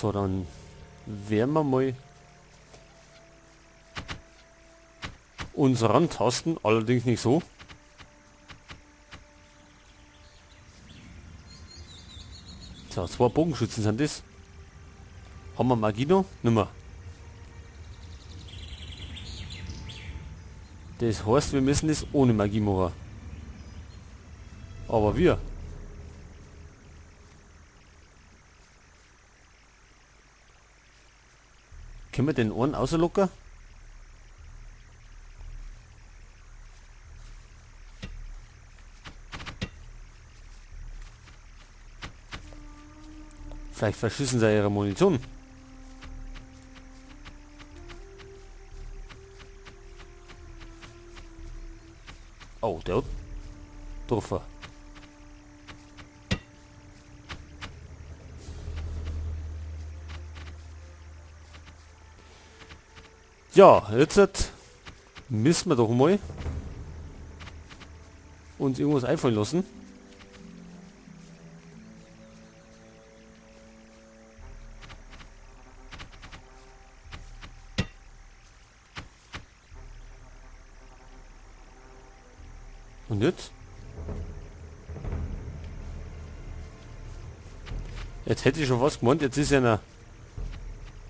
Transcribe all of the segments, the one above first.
So, dann werden wir mal uns rantasten, allerdings nicht so. So, 2 Bogenschützen sind das. Haben wir Magie noch? Nimmer. Das heißt, wir müssen das ohne Magie machen. Aber wir. Können wir den Ohren auslocken? Vielleicht verschießen sie ihre Munition. Oh, der hat getroffen. Ja, jetzt müssen wir doch mal uns irgendwas einfallen lassen. Und jetzt? Jetzt hätte ich schon was gemeint, jetzt ist ja noch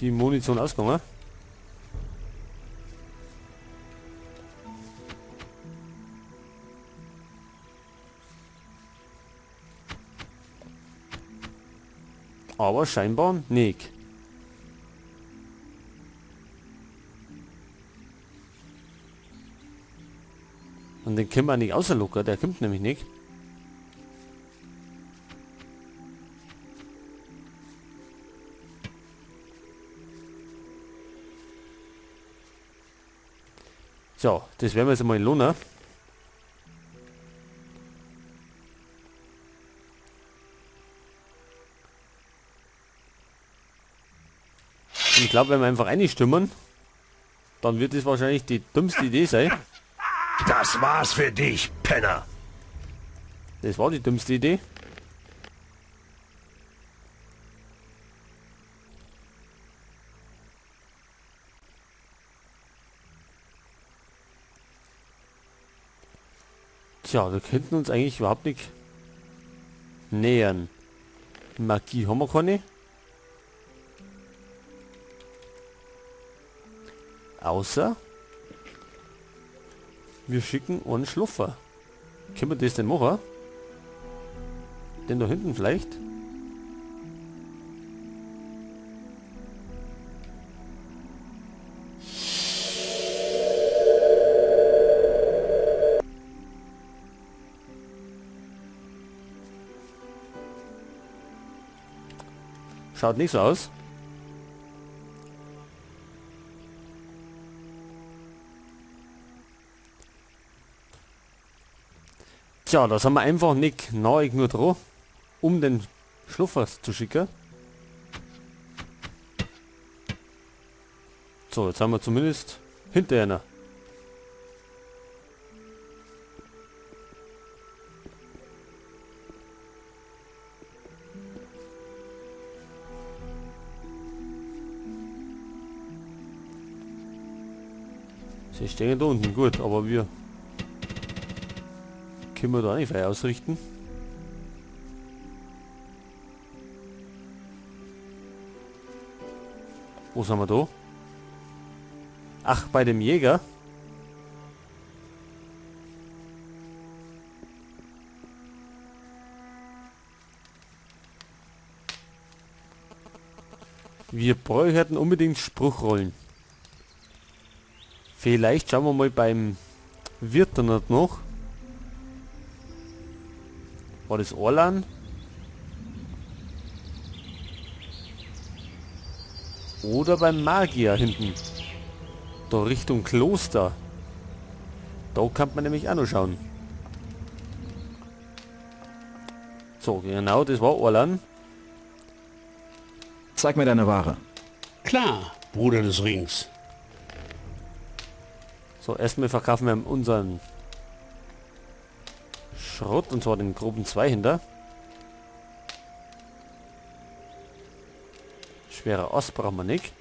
die Munition ausgegangen. Aber scheinbar nicht. Und den können wir nicht außerlockern, der kommt nämlich nicht. So, das werden wir jetzt einmal lohnen. Und ich glaube, wenn wir einfach einstimmen, dann wird es wahrscheinlich die dümmste Idee sein. Das war's für dich, Penner. Das war die dümmste Idee. Tja, wir könnten uns eigentlich überhaupt nicht nähern. Magie haben wir keine. Außer wir schicken einen Schluffer. Können wir das denn machen? Den da hinten vielleicht? Schaut nicht so aus. Tja, da sind wir einfach nicht nahe genug dran, um den Schluffer zu schicken. So, jetzt haben wir zumindest hinter einer. Sie stehen da unten, gut, aber wir können wir da nicht frei ausrichten. Wo sind wir da? Ach, bei dem Jäger. Wir bräuchten unbedingt Spruchrollen. Vielleicht schauen wir mal beim Wirt dann noch. War das Orlan? Oder beim Magier hinten. Da Richtung Kloster. Da kann man nämlich auch noch schauen. So, genau, das war Orlan. Zeig mir deine Ware. Klar, Bruder des Rings. So, erstmal verkaufen wir unseren Schrott, und zwar den groben Zweihänder. Schwerer Ast brauchen wir nicht.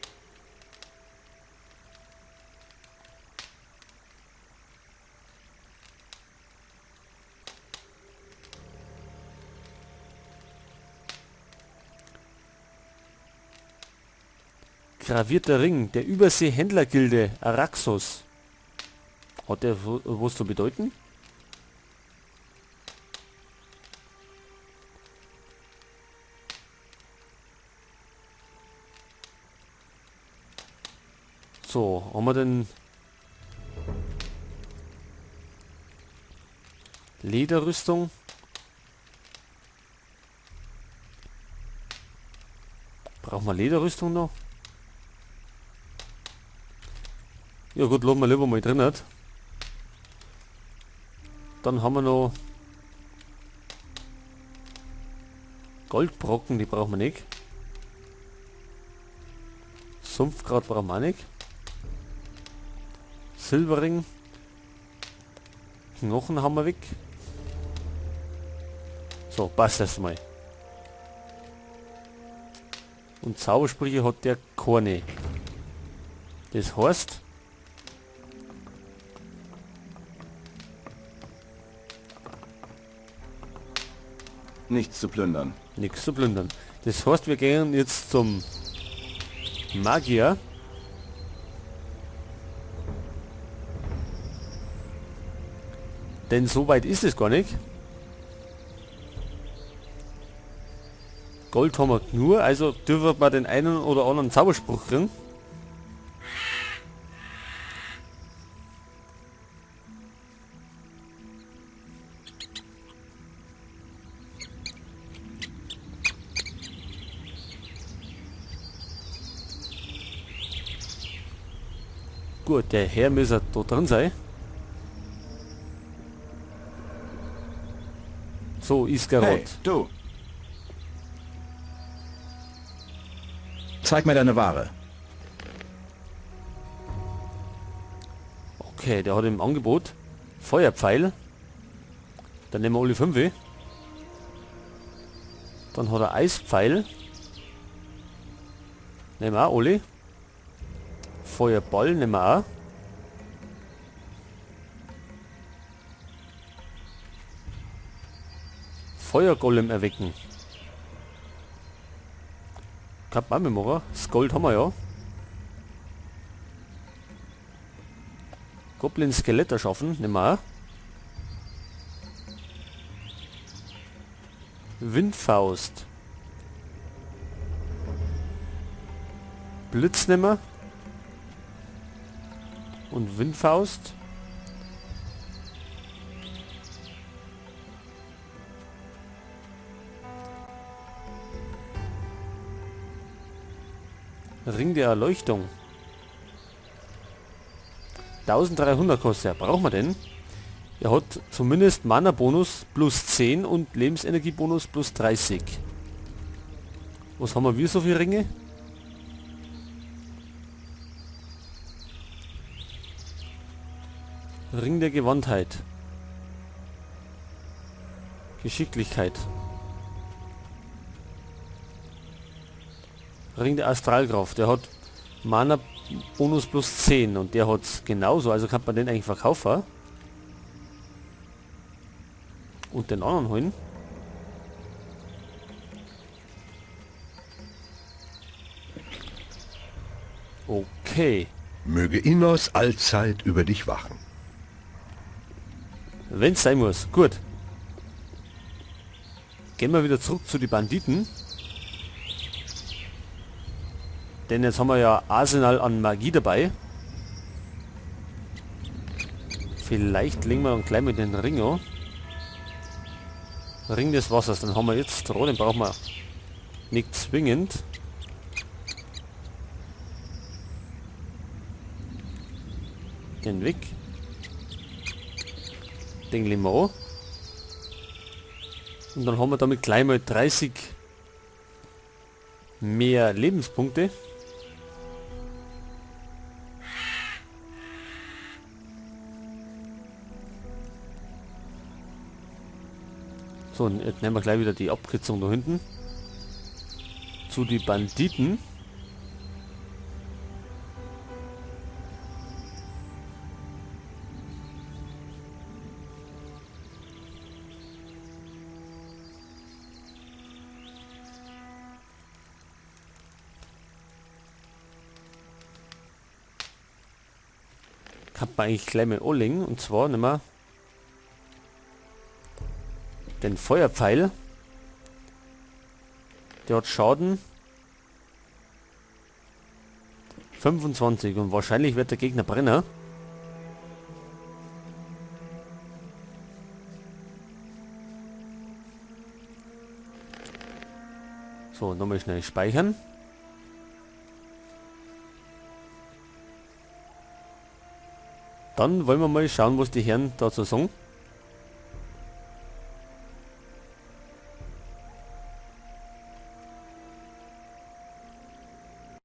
Gravierter Ring der Überseehändlergilde Araxos. Hat der was zu bedeuten? So, haben wir denn Lederrüstung? Brauchen wir Lederrüstung noch? Ja gut, lassen wir lieber mal drin. Hat. Dann haben wir noch Goldbrocken, die brauchen wir nicht. Sumpfkraut brauchen wir auch nicht. Silberring. Knochen haben wir weg. So, passt erstmal. Und Zaubersprüche hat der keine. Das heißt... Nichts zu plündern. Nichts zu plündern. Das heißt, wir gehen jetzt zum Magier. Denn so weit ist es gar nicht. Gold haben wir nur, also dürfen wir den einen oder anderen Zauberspruch kriegen. Gut, der Herr müsste da drin sein. So, Isgaroth. Hey, du. Zeig mir deine Ware. Okay, der hat im Angebot Feuerpfeil. Dann nehmen wir alle 5. Dann hat er Eispfeil. Nehmen wir auch alle. Feuerball nehmen wir auch. Feuergolem erwecken. Kann man mitmachen. Das Gold haben wir ja. Goblin Skelett erschaffen. Nehmen wir auch. Windfaust. Blitz nehmen wir. Und Windfaust. Ring der Erleuchtung. 1300 kostet er. Brauchen wir denn? Er hat zumindest Mana-Bonus plus 10 und Lebensenergie-Bonus plus 30. Was haben wir so viele Ringe? Ring der Gewandtheit. Geschicklichkeit. Ring der Astralkraft. Der hat Mana Bonus plus 10 und der hat's genauso. Also kann man den eigentlich verkaufen. Und den anderen holen. Okay. Möge Innos allzeit über dich wachen. Wenn's sein muss. Gut. Gehen wir wieder zurück zu den Banditen. Denn jetzt haben wir ja Arsenal an Magie dabei. Vielleicht legen wir dann gleich mit den Ring an. Ring des Wassers, den haben wir jetzt dran, den brauchen wir nicht zwingend. Den weg. Den legen wir an. Und dann haben wir damit gleich mal 30 mehr Lebenspunkte. So, und jetzt nehmen wir gleich wieder die Abkürzung da hinten. Zu die Banditen. Kann man eigentlich gleich mal anlegen. Und zwar nehmen wir den Feuerpfeil. Der hat Schaden 25 und wahrscheinlich wird der Gegner brennen. So, nochmal schnell speichern. Dann wollen wir mal schauen, was die Herren dazu sagen.